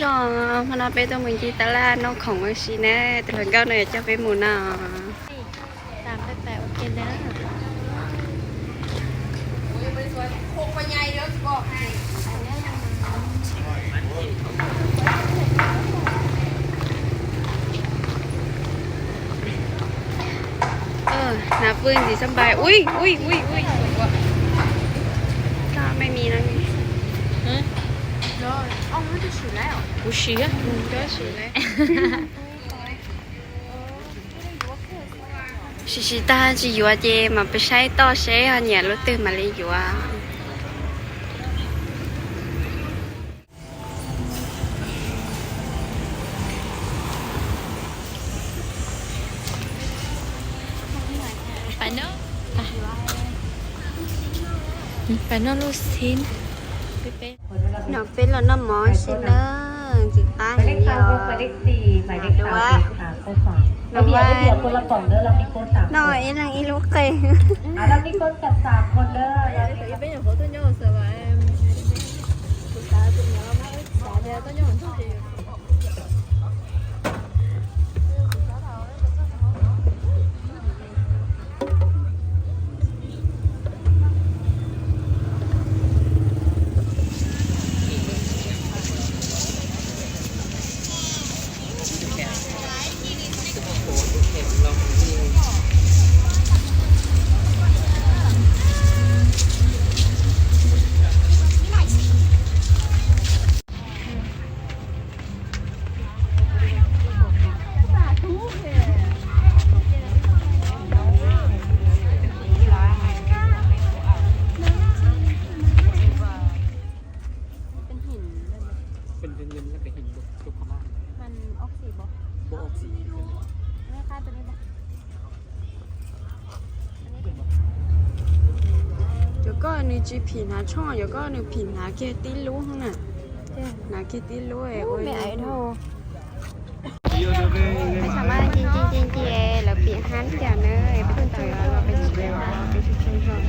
Zoo, hmo no peb tuaj mus ncig tab laj noj khoom ua si na, tus hluas nkauj no yuav coj peb mus no. Ơ, nạp Phương thì sân bay. Ui, ui, ui, ui. Sao mày mì nó mì? Hả? Rồi, ông nói tôi xỉu lái hả? Ua si á. Sim sim tag tsis yuav ces mam pes saib toj seb ho nyiam lub twg mam li yuav. Pais noj lub xib. No peb los noj mov si na, ntxim qab heev li os. Duab, no ib leeg ib lub qe. Cov koj nws tsis phim hnav tshooj, cov koj nws phim hnav kiag tib lub na. Hnav kiag tib lub. Peb thaum mas nce nce nce nce lawv pim hab tiag na, peb tau yuav los peb tsis pim hab peb tsis tsaug zog.